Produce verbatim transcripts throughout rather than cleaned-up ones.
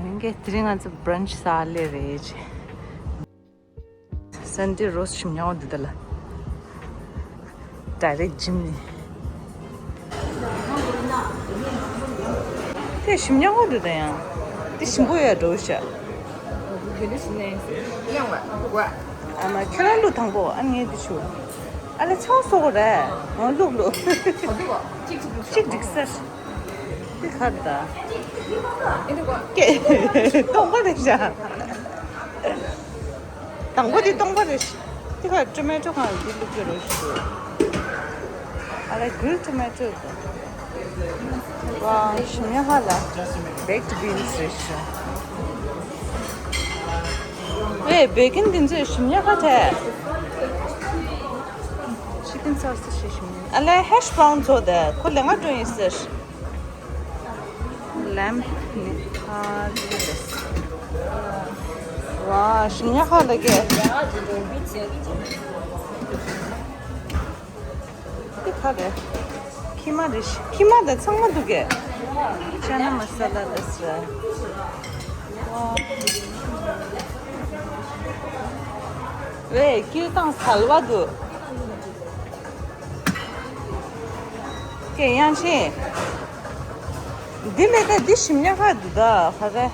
ངས་དེ་རིང་ང་ཚོ་brunch་ཟ་ལེ་རེད་ཅེ། Sunday roast་ཞིམ་ཉག་འདི་ད་ལ། Direct gym་ནས། དེ་ཞིམ་ཉག་འདི་ད་ཡང་། དེ་ཞིམ་པོ་ཡ་འགྲོ་ཤག་ཨ་མ་ཁྱོད་རང་བླུག་དང་པོ་ཨ་ངས་འདི་ཆུ། ཨ་ལེ་ཚོང་སོགས་རེད། འོ་བླུག་བླུག་གཅིག་འགྲིག་ས། དེ་ག་རེད་ད། ཀེ། སྟོང་པ་རེད་ཤག་དང་པོ་དེ་སྟོང་པ་རེད། དེ་ག་tomato་གང་དེ་བླུག་གི་རེད་ཤག་ཨ་ལེ་grilled tomato་དང་། ཝ་ཞིམ་ཉག་ཧ་ལ། Baked beans་རེད་ཤག་ཝེ་བེ་ཀན་འདི་ཚོས་ཞིམ་ཉག་ཧ་ཐལ། Chicken sausage་ཞིམ་ཉག་ཨ་ལེ་hash brown་ཚོ་དེ་ཁོ་ལས་ང་འགྲོ་ཡིན་ཟེར། Lamb་ནི་ཨ་ལེ། ཝ་ཞིམ་ཉག་ཧ་ལ་གེ། འདི་ག་རེད། ཁི་མ་རེད། ཁི་མ་དང་ཚང་མ་འདུག་གས། Chana masala་དང་ཟེར། ཝེ་སྐྱིད་དང་སལ་བ་འདུག་ཀེ་ཡང་ཆེ། འདི་ལས་ད་འདི་ཞིམ་ཉག་ཁ་འདུག་ད་ག་རེ།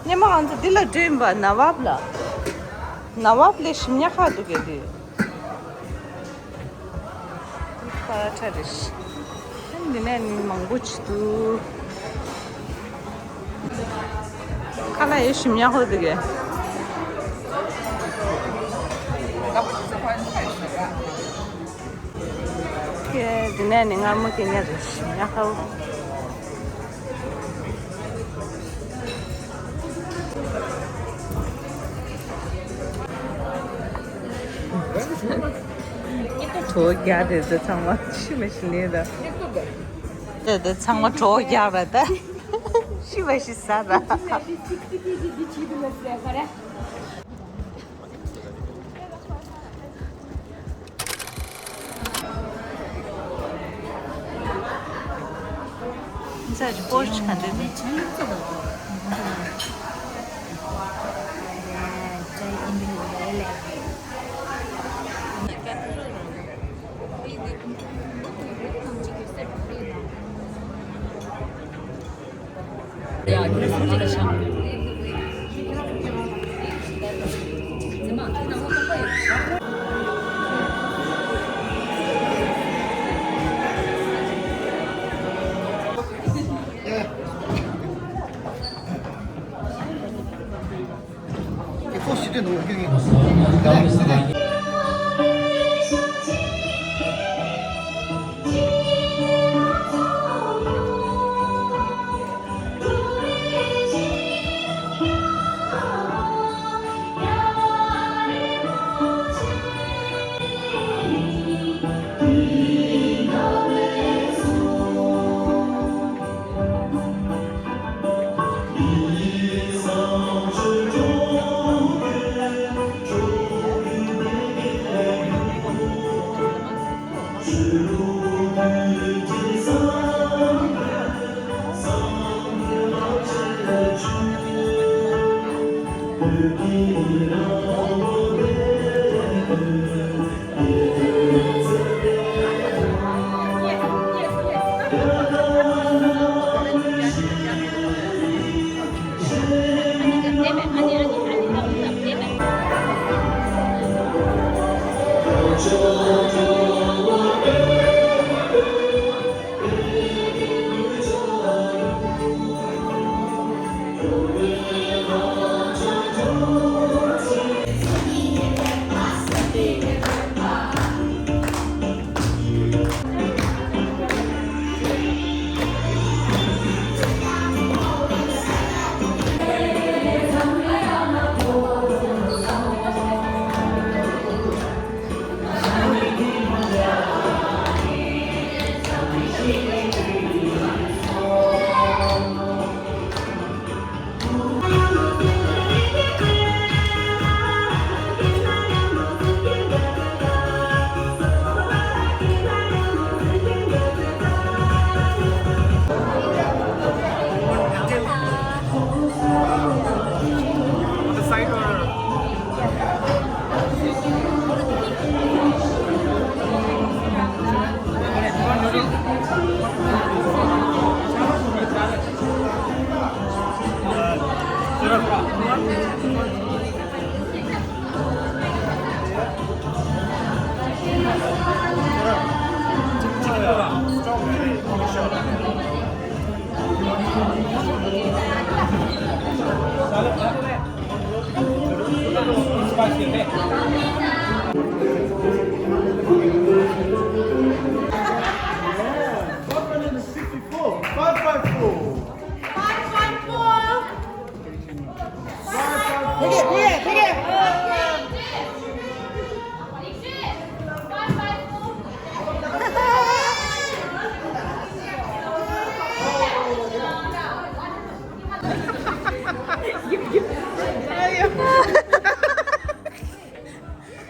སྙེ་མ་ང་ཚོ་འདི་ལ་འགྲོ་ཡིན་པ་ནབ་བབ་ལ། ནབ་བབ་ལས་ཞིམ་ཉག་ཁ་འདུག་གས་འདི། ཁ་ཁྲ་རེད། འདི་ནས་ནི་མང་པོ་ཅིག་འདུག་ཁ་ལག་ཡོད་ཞིམ་ཉག་ཁ་འདུག་གས། ཁྱེད་འདི་ནས་ནི་མངར་མོ་སྐྱེ་ཉག་རེད་ཞིམ་ཉག་ཁ། གྲོད་རྒྱག་དེ་ཚོ་ཚང་མ་ཤི་མ་ཤི་ལེ་ད། དེ་དེ་ཚང་མ་གྲོད་རྒྱག་ར་ད། ཤི་མ་ཤི་ཟ་ར། འཛའ་ཅི་པོ་ཅི་ག་འདྲ་འདུག་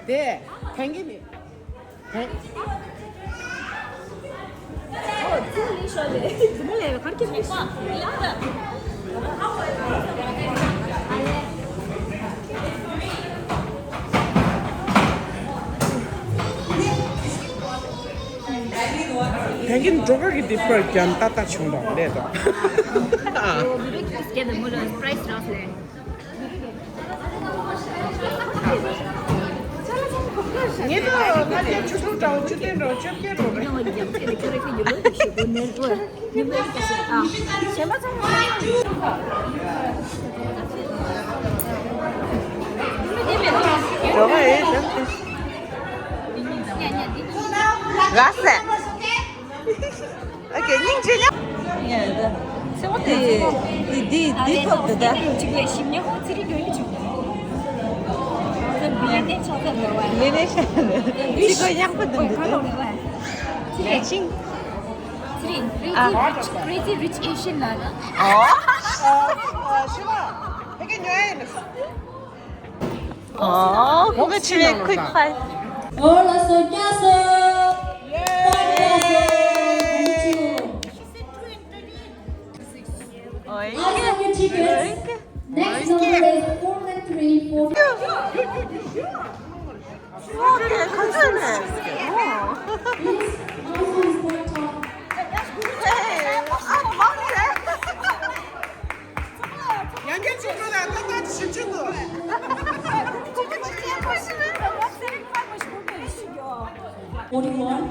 དེ་ཐང་གི་མི། ཐང་གི་འགྲོ་ག་གི་དེ་པར་རྒྱན་ཏག་ཏག་བྱུང་དང་ལས་དང་། ངེད་ཚོ་ང་ཚོ་ཆུ་ཚོད་འདྲ་བོ་བཅུ་བདུན་འདྲ་བོ་བཅོ་བརྒྱད་འགྲོ་རེད། འགྲོ་ག་ཡོད་དམ། ར་སེ། ཨོ་ཀེ། སྙིང་རྗེ་ཉོ། ཡ་ད། ཚེ་བ་དེ། དེ་དེ་དེ་ཐོབ་དེ་ད། གཅིག་ལས་ཞིབ་ཉེ་ཧོ་ཚེ་རིང་ཡོད་ནི་ཆུང་། ལེ་ནེ་ཤ་ནེ། ལེ་ནེ་ཤ་ནེ། ཅི་གོ་ཡག་པོ་དེ་འདུག་ད། ཡ་ཆིང་། ཚེ་རིང་། Crazy Rich, Crazy Rich Asian ལ། ཨོ། ཤི་བ། ཧེ་གེ་ཉོ་ཡ་ཡིན། Oh, congratulations, quick five. Hola, soy Yaso. Yay! Hola, Yaso. Oi. Ask for your tickets. Next number is four one three four. Okay, control. Oh. This house is quite tall. Hey, I'm mountain. ཡང་བསྐྱར་ཅིག་འགྲོ་དང་ཏག་ཏག་ཅིག་ཞིབ་ཅིག་འདུག Forty-one,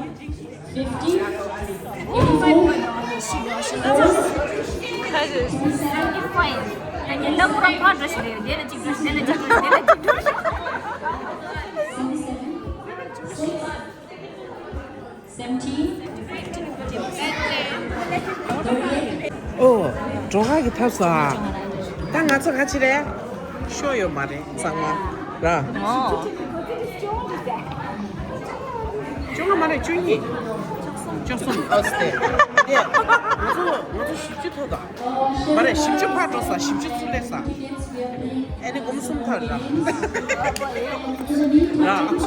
fifty, eighty-four, seventy-five. ཨོ། གྲོད་ཁ་གི་ཐབས་ཟ། ད་ང་ཚོ་ག་ཅི་རེད། ཤོ་ཡོད་མ་རེད་ཚང་མ་ར། ཨོ། བཅོ་ལྔ་མ་རེད། བཅུ་གཉིས། བཅུ་གསུམ། ཨོ་སྟེ། ཡེ། ང་ཚོ་ང་ཚོ་བཞི་བཅུ་ཐོབ་དང་། མ་རེད། བཞི་བཅུ་ཕར་འགྲོ་ས། བཞི་བཅུ་ཚུར་སླེབས་ས། ཨེ་ནི་སྒོར་མོ་གསུམ་ཐར་ར། ར། ཨང་།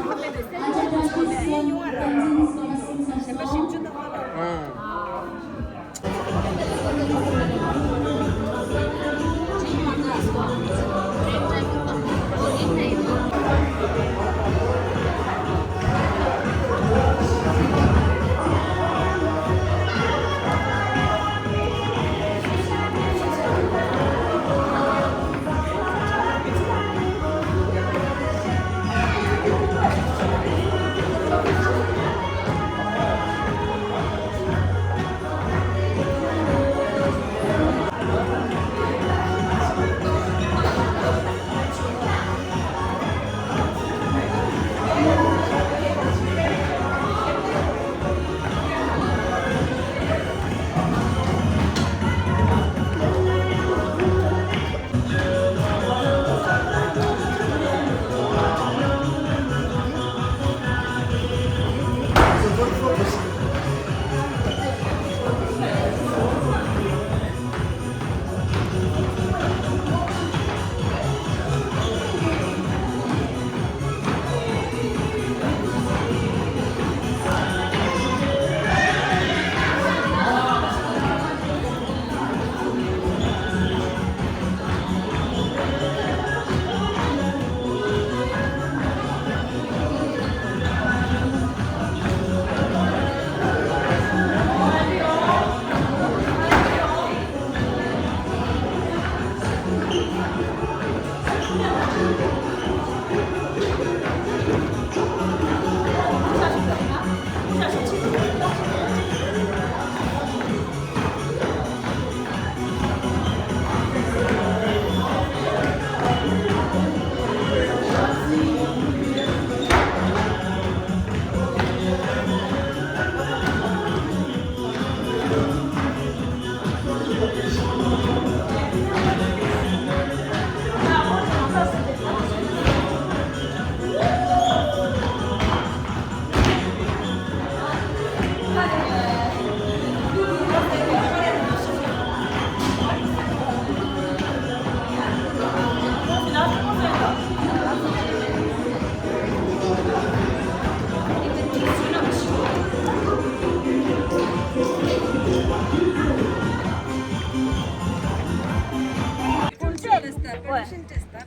ད་ཕར་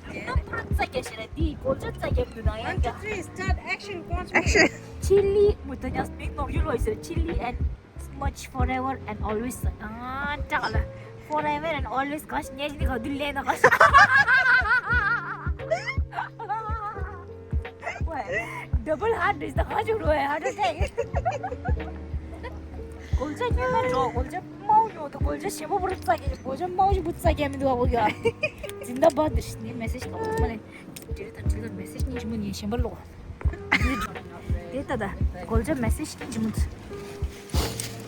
རྩ་རྒྱག་ཤེས་ར། འདི་གོལ་ཆ་རྩ་རྒྱག་དུས་དང་ཡང་རྒྱག One, two, three, start, action. Chili མུ་མཐུད་ཡང་སྤིག་ནོག་ཡུལ་ལོ་ཟེར། Chili and Smudge forever and always. ཨ་ཏག་ལ། Forever and always གང་ཞིག་ཉལ་ཞིག་ག་དུས་ལེན་ན་གང་ཞིག Double heart is the heart of heart attack. གོལ་ཆ་ཉོས་ན་འགྲོ། གོལ་ཆ་དམར་པོ་ཉོ་དང་། གོལ་ཆ་ཞིམ་པོ་པོ་རྩ་རྒྱག་གོལ་ཆ་དམར་པོ་ཞིམ་པོ་རྩ་རྒྱག་མི་འདུག་ཨ་བོ་ཡ། ཛིན་དཱ་བཱད་དུ་ནི་མེ་སེ་ཇི་ལོག་མ་ལེ། དེ་ད་དེ་ད་མེ་སེ་ཇི་ཉིན་ཞིམ་པོ་ཉིན་ཞིམ་པོ་ལོག་དེ་ད་ད་གོལ་ཆ་མེ་སེ་ཇི་ཉིན་ཞིམ་པོ།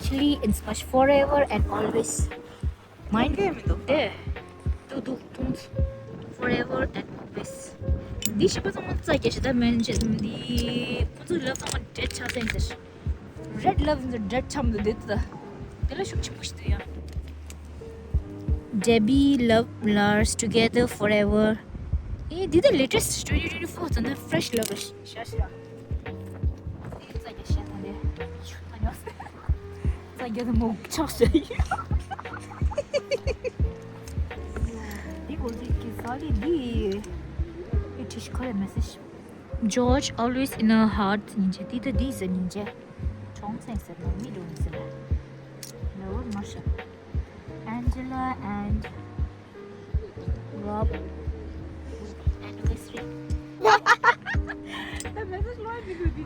Chili and Smudge forever and always. མ་ཡིན་གེ་མི་འདུག་དེ། ཏུ་ཏུ་ཏུ། Forever and always. འདི་ཞིམ་པོ་ཚང་མ་རྩ་རྒྱག་ཤེས་ད་མེན་ཅེ། འདི་ཁོ་ཚོ་ལབ་ཚང་མ་འདྲེད་ཆགས་ཟེར་ཟེར། Red love འདི་འདྲེད་ཆགས་མི་འདུག་དེ་ད་ད། དེ་ལ་ཤུགས་ཆེན་པོ་ཞིག་འདུག་ཡ། Debbie love Lars together forever. ཨེ་འདི་ད་latest twenty twenty-four ཙམ་ན་fresh love ཤ་ཤ། རྩ་རྒྱག་ཤེས་ད་ལེ། ཆུ་ད་ཉོ་སེ། རྩ་རྒྱག་ད་མོ་ཆགས་ཤེས། འདི་གོ་འདི་གི་ས་ལི་འདི། ཨེ་ཁྲིད་ཁོ་རེ་message. George always in our heart ཉིན་བྱེད། འདི་ད་འདི་ཟེར་ཉིན་བྱེད། གྲོང་ཚན་ཟེར་ན་མི་འགྲོ་ཡིན་ཟེར། Never Marshall. Angela and Rob anniversary. The message line will be.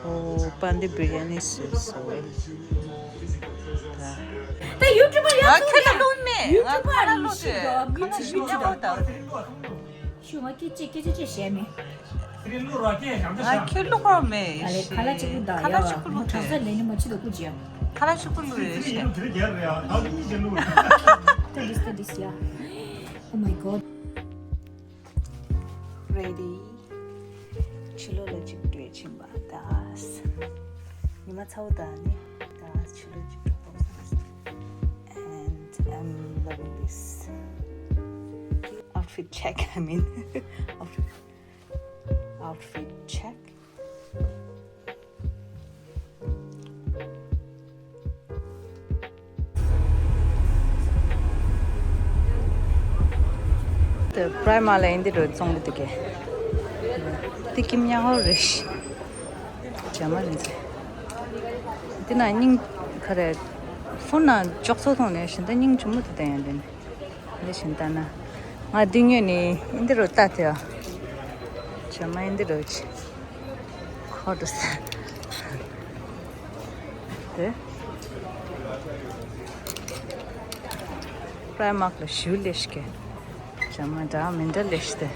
Oh, pandi biryani sauce. ད་ཡུ་ཊུབ་པར་ཡག་ང་ཁྱོད་ལ་ལོན་མེད། ང་ཁོ་ལ་ལོན་མེད། ཁ་ལ་ཤུ་ལོ་ད། ཤུ་ང་སྐད་ཆ་སྐད་ཆ་ཅི་བཤད་མེད། ང་ཁྱོད་ལོ་ཁོ་མེད། ཨ་ལེ་ཁ་ལ་གཅིག་པུ་ད་ཁ་ལ་ཡ་གཅིག་པུ་ལོ་ཁྲག་ས་ལེན་ནི་མ་ཅི་ད་ཀུ་ཅི་ཡ། ཁ་ལ་གཅིག་པུ་ལོ་རེད་ཤེ། ད་དིས་ད་དིས་ཡ། Oh my god. Ready. ཕྱི་ལོགས་ལ་ཅིག་སྤྲོད་ཕྱིན་པ་ད། ཉི་མ་ཚ་བོ་ད་ནི་ད་ཕྱི་ལོགས་ཅིག་སྤྲོད་ཕོག་སོང་། And I'm loving this outfit check. I mean, outfit, outfit check. དེ་པྲའི་མར་ལ་ཡིན་འདི་འགྲོ་བཙོང་གི་འདུག་གས། འདི་ཀིམ་ཉག་ཧོ་རེད། ཇ་མ་རིན་ཚེ། འདི་ན་སྙིང་ག་རེ། ཧྥོན་ན་ཅོག་ཙེ་མཐོང་ནས་ཤིན་ཏུ་སྙིང་རྗེ་མོ་དེ་ལྟ་ཡང་འདི་ནི། འདི་བཞིན་ལྟ་ན། ང་འདི་ངོས་ནས་འདི་རུ་ལྟ་དེ། བྱ་མ་འདི་རུ་ཆེ། ཁོ་རུ་ས། དེ། པྲའི་མར་ལ་ཞུ་ལེ་ཤི་ཀེ། བྱ་མ་འདྲ་མི་འདྲ་ལེ་ཤི་དེ།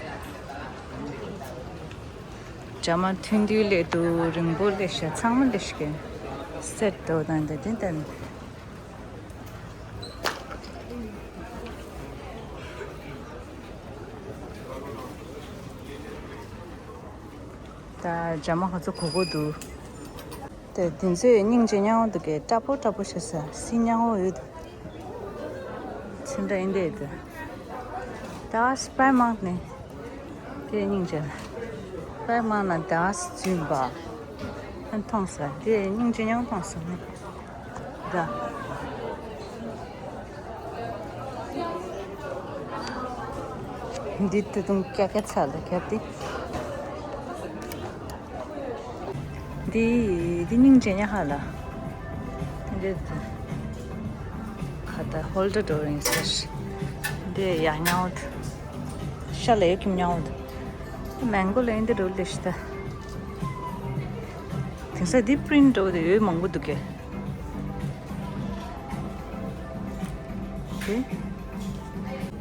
བྱ་མ་ཐུང་དུས་ལེ་དུ་རིང་པོ་ལེ་ཤི་ཚང་མ་ལེ་ཤི་ཀེ། སེ་ཊི་དོ་དང་དེ་དེ་དེ། ད་རྒྱ་མ་ཁ་ཚོ་གོ་གོ་འདུག་དེ་དེ་ཚོས་སྙིང་རྗེ་མཉམ་འདུག་གས། སྐྲ་ཕོ་སྐྲ་ཕོ་བྱེད་ས་སི་མཉམ་འོ་ཡོད་འདུག་ཚིག་འདྲ་ཡིན་འདྲ་ཡོད་འདུག་ད་སི་པའི་མང་ནས་དེ་སྙིང་རྗེ་ལ་སི་པའི་མང་ན་ད་སི་རྫུན་པ་ཨ་མཐོང་ས་དེ་སྙིང་རྗེ་མཉམ་མཐོང་ས་ནས། ད། འདི་ད་དུང་ཀྱ་ཀྱ་ཚ་ལ་ཁྱབ་སྟེ། འདི་འདི་སྙིང་རྗེ་ཉག་ཧ་ལ། འདི་ཁ་ད་ཧོལ་ཌར་འགྲོ་རིང་ཟེར། འདི་ཡ་ཉག་འོད། ཤ་ལ་ཡོད་ཀྱི་ཉག་འོད། མེང་གོ་ལ་འདི་འགྲོ་ལེ་ཤི་ད། དེང་སང་འདི་པི་རིན་ཊི་འདྲ་བོ་དེ་ཡོད་མང་པོ་འདུག་གས། དེ། དེ་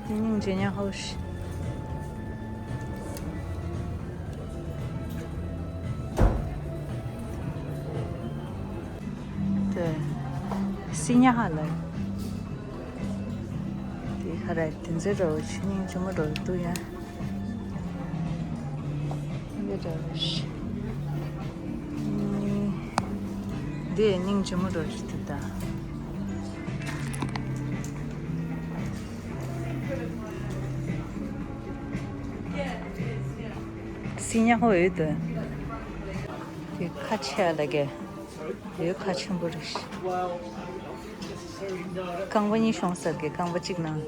སྙིང་རྗེ་ཉག་ཧོ་ཤི། ཏི་ཉ་ཧ་ལ། དེ་ཁ་ར་དེ་ཚོ་འགྲོ་ཆུ་ནིང་ཆུ་མོ་འགྲོ་ཏུ་ཡ། འདི་འདྲ་རེད། འདི་སྙིང་རྗེ་མོ་འགྲོ་རེད་འདུག་ད། སི་ཉ་ཧོ་ཡོད་དོ། དེ་ཁ་ཆེ་ལ་གེ། དེ་ཁ་ཆེན་པོ་རེད། རྐང་པ་གཉིས་ཤོང་ཟེར་གི། རྐང་པ་གཅིག་ནང་།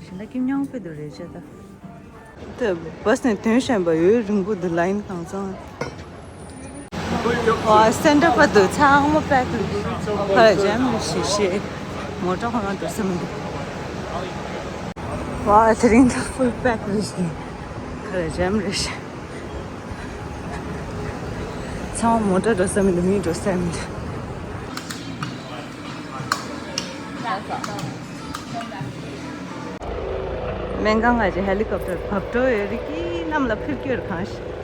ཞིང་ལ་ཀིམ་ཉང་པེ་དུ་རེད་ཅེ་ད། དེ་བས་ནས་དོན་གཞན་པ་ཡོད་རིང་པོ་འདུག་ལ་ཡིན་གང་ཚང་། ཝ་སེན་ཏྲ་པ་དུ་ཚང་མ་པེག་འདུག་ཁ་ལ་ཇམ་ཞིག་ཤེས། མོ་ཊ་ཁོ་རང་འགྲོ་ས་མི་འདུག་ཝ་དེ་རིང་ད་ཕུལ་པེག་རེད་ཤི། ཁ་ལ་ཇམ་རེད་ཤི། ཚང་མ་མོ་ཊ་འགྲོ་ས་མི་འདུག་མི་འགྲོ་ས་མི་འདུག་སྨན་ཁང་ང་ཅི་ཧེ་ལི་ཀོབ་ཊར་བབས་འགྲོ་ཡོད་རིགས་ཀྱི་གནམ་ལ་འཕུར་སྐྱོད་གང་ཞིག